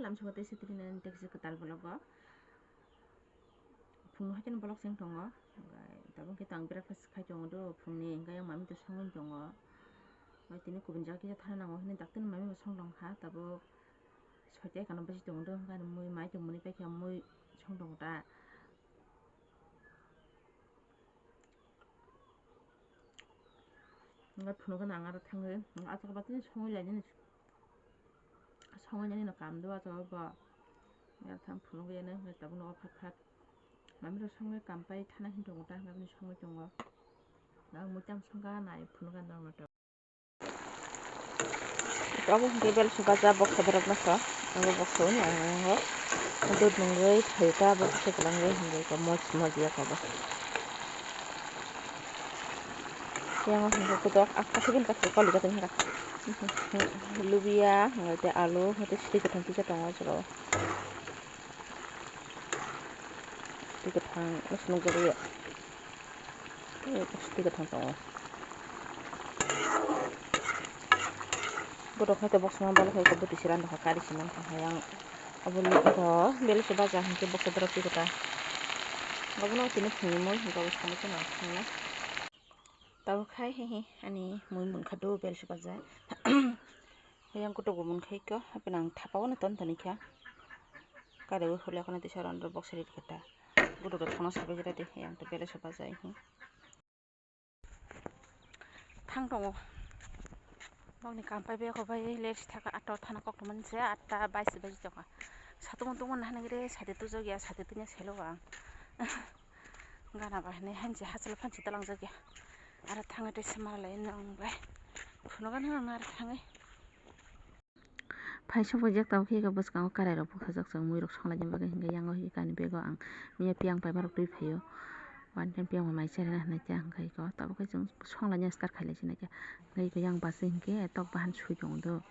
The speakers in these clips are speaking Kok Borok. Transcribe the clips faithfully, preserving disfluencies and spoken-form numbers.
Lamsongo tei sitini nani tekjak kwtal vlog o. Phungno haikhe vlog seng tongo. Tabuk khe tang breakfast khai tongo do phungni, hwnkhe yang mami to songwi tongo. Tini kubun jaga kisa thana nango hwnwi daktino mami bo song tongkha. Tabuk soita ekano basi tongo do, hwnkhe ani mui mai tongmani paikha, mui song tongo ta. Hwnkhe phunukgwi ang aro thangwi, achukgwi tini songwi lainani, songwi nani no kam do achukgwi bo. Aro thang phunukgwi ano hwnkhe tabuk nogo phat phat. Mami rok songwi kam pai thana hin tongo ta, hwnkhe bini songwi tongo. Ang mui tamo songkha nai phunukgwi ang norok no. Abo hwnkhe belsi baja boksa borok no kha. Abo boksa uni ang nango. Dud nungwi phaikha boksa kwlangwi hwnwi kha moj moj ya kha bo. Yang hwnkhe kutok ak kaisa bini kaisa koli kaisa hwnkha. Lubiya hwnkhe tei alu hwnkhe tei sri kwthang kisa tongo o jaga o. Twi kwthang ase nukjakya. Twi kwthang tongo. Bohrok hai khe boksong ma bwlai hai khe bwtwi se randokha kari se mankha hai ang. Abo lukha belsi baja hinkhe boksa borok twi kwthang. Abono tini phunui mui hinkhe abo samui kheno ang thangna. Tabuk khai hihi ani mui munkha do belsi baja. Yang kutuk bo munkha ikko, hapheno ang thapa o no ton tonikha. Kare o hole kheno tisa ron rok boksa ri khe ta. Kutuk rok thono sabai jera de, yang to belsi baja hi. Thang tongo. Bokni kam pai beko bai late si thaka atta o thana kok tongmani se atta bais baji tongkha. Satung tungma nahani gre sade tujak ya sade tunya selo ang. Gana bai hinui hansi hachalo phansi talangjak ya. Aro thangwi tei se malai nong bai. Phunukgani ang aro thangwi. Phai sophaijak tabuk khe eko bwskango karai rok bukhajak chwng mui rok songlaina bagwi hinkhe yango hi kani bego ang miya piyang paima rok twi phaio. One time piyang bai mai cherina hinui khe ang khaiko tabuk khe chwng songlaina start khailai sinai khe. Hinkhe eko yang bachwi hinkhe tok bahan sui tongo do.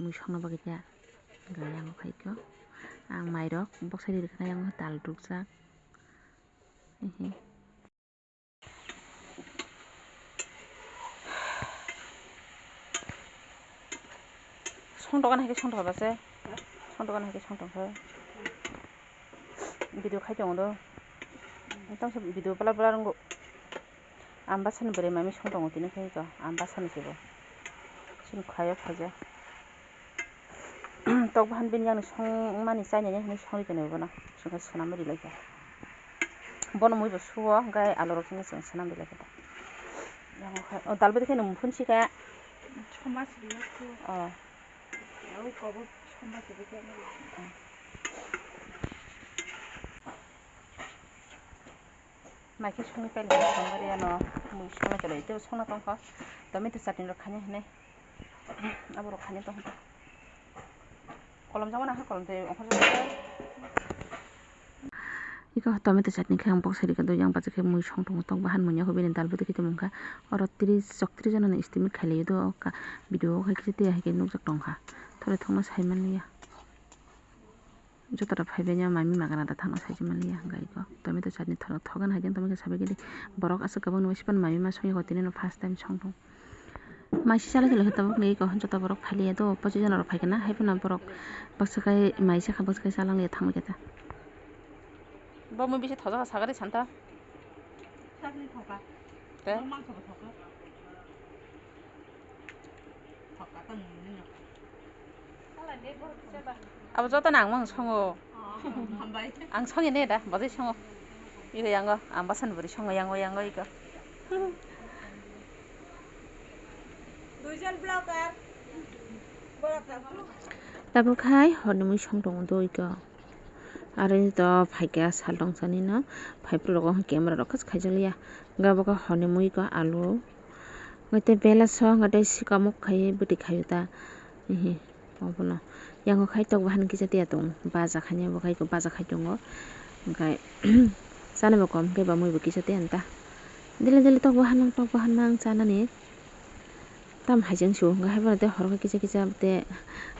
Mui songna bagwi khe. Hinkhe yango khaiko ang mai rok boksa ri rwkha yango tal rukjak. Hihi. Song tokgani hai khe song tokha ba se. Song tokgani hai khe song tokha. Video khai tongo do. Tamo se video blur blur wngo. Ang bwsani bwrwi mami song tongo tini khai khe. Ang bwsani se bo. Chini khaio khaija. Tok bahan bini yakni songmani chainani hinui songwi tonwi bono. Chwngkhe swnamwi rilaikha. Bono mui bo suo, hwnkhe alu rok chini chwng swnam rilaikha da. Yang khe, o, dal bwtwi khe nung phunsi khe. Choma siri o. O. Mai khe songwi pailai kha, songwi riyano mui songna kwlai tei songna tongkha. Tomato chutney rok khaina hinui abo rok khaina tongkha. Kolom jagmano ha kolom tei ongkhorjak. Iko tomato chutney khe ang boksa rikha do yang bachai khe mui song tongo tok bahan mui ya hobini dal bwtwi khe tongmung kha. Oro tris chok tris jona ni estimate khailai do o video o khe kisa tei hai khe nukjak tongkha. Thore thokno sai manliya. Joto rok phaibai ya mami magana da thangna saijak manliya hwnkha iko tomato chutney thok thok gana hai khe tamo khe sabai khe borok aswk kwbangma mami ma songya kho tini no first time song thung maisi chalai khe tabuk ni iko joto borok phailiya do pochis jona rok phai khe na hai phano borok baksa khai maisa kha baksa khai chalangliya thangbai khe ta bo mui bisa thojak sagari santa te. Abo joto no ang mang songo. Ang songi ne da, bojai songo. Iko yango, ang basan bwrwi songo yango, yango iko. Tabuk hai horni mui song tongo do iko. Aro to phaikha sal tong sani no, phai phuru rogo camera rok khaijak liya. Hwnkhe abo khe horni mui iko alu. Hwnkhe tei belaso hwnkhe tei sikamuk khai bwtwi khaio ta. Hihi. Obono. Yango khai tok bahan kisa tiya tongo. Baja khainai bo khai baja khai tongo. Hwnkhe chana bo kom khe ba mui bo kisa tiya ta. Dile dile tok bahan nang tok bahan nang chanani. Tam hai jeng su hwnkhe hai bono tei horo khe kisa kisa tei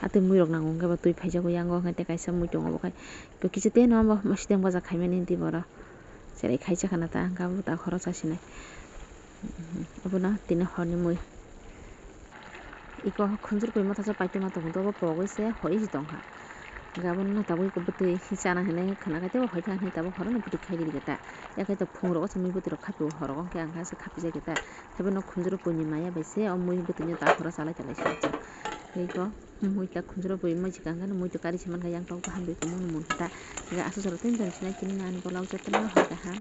atwi mui rok nango hwnkhe bo twi phaijago yango hwnkhe tei kaisa mui tongo bo khai. Bo kisa tiya no bo sideng baja khaimani tei boro. Cherai khai chakha na ta hwnkhe abo ta horo chasinai. Obono tini horni mui. Iko khunjur bui motha se paitoma tongo, dobo pogwi se hoi se tongkha. Hingke abono tabuk iko bwtwi chana hinwi khwna khe teibo hoi kha hinwi tabuk horono bwtwi khai rikha ta. Yakhe to phungrok se mui bwtwi rok khapio, horok hwnkhe ang kha se khapijak khe ta. Teibo no khunjur buini maya bai se o mui bwtwi no ta khoro chalai chalai se rijak. Tei iko mui ta khunjur bui moi swkang khe mui to kari se mankha, yang tok hambai tongmani munkha ta. Hingke aswk jora tei jani sinai tini ani bolong jotono hoi kaham.